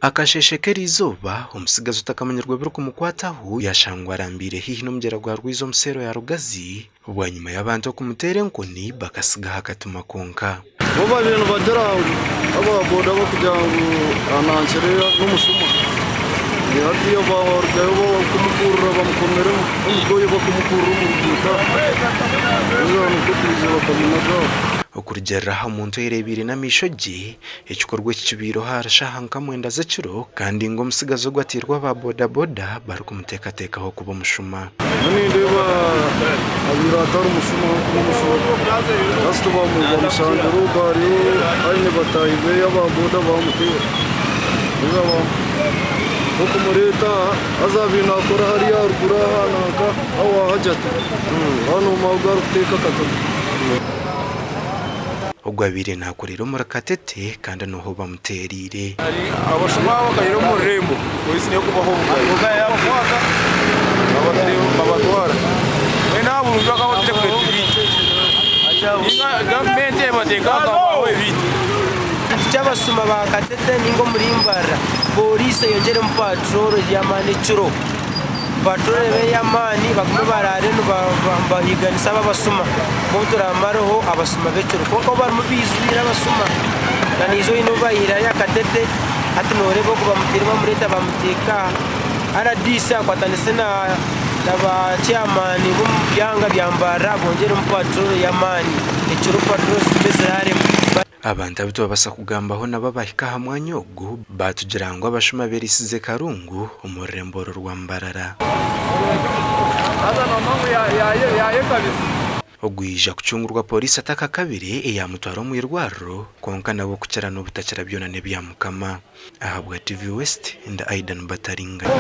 Akasheeshe k'eriizooba, omutsigazi otakamanyirwe ebirikumukwataho yaashangwa arambiire haihi n'omugyera gwa Rwizi omu seero ya Rugazi bwanyima y'abantu okumuteera enkoni bakatsigaho akatima kwonka. Bo babaire nibagira ngu aba boda bakugira ngu anankire n'omushuma hatiya barugayo bakumukurura bamukomeremu omugoye bakumukurura omu ruguuto aho nikwo kwija bakamunaga aho. Okurugiirira aha muntu oyereebeire n'amaisho gye, Ekikorwa eki kibaireho ahari shaaha nka mwenda z'ekiro kandi ngu omutsigazi ogu ateirwe aba bodaboda barikumuteekateekaho kuba omushuma. Nyowe nindeeba abaire atari mushuma ahabw'okuba omushuma kasita bamushangire ogwo ariyo aine bataahi be aba boda bamuteera haza barikumureta aha haza abaire nakora hariya aharuguru aha nanka ahu Hajjat aho niho ahu arikuteeka akatabo. Ogwo abaire naakorera omuri Katete kandi niho bamuteereire. Abashuma bakahira omu rurembo, polisi niyo kubaha obugabe. Babakwata babatwara. Mbwenu aha burungi bakaba bataire kureeta ebintu. Ninga gavumenti ebateeka bakabaha ebintu. Ekintu ky'abashuma ba Katete ninga omuri Mbarara, pooriisi eyongyeremu patrol y'amaani ekiro. Patrol ebe ey'amaani bagume baraare nibahiiganisa abo abashuma obu turamareho abashuma b'ekiro. Kwonka bo barimu baijwire abashuma na naija oine ou baihire hariya Katete hati noreeba ogu bamuteire bamureeta bamuteeka aha. Rdc akwatanise na ba chairman b'omu byanga bya Mbarara bongyeremu patrol y'amaani ekiro patrol zigume ziraaremu. Abantu abu twabaasa kugambaho nabo abahika aha mwanya ogu baatugira ngu abashuma beeriisize karungu omu rurembo oru rwa Mbarara. Ogu yaija kucungurwa pooriisi atakakabire eyaamutwara omu irwariro kwonka nabwo okukira n'obutakira byona n'ebya Mukama. Ahabwa TV West, ndi Aidan Bataringana.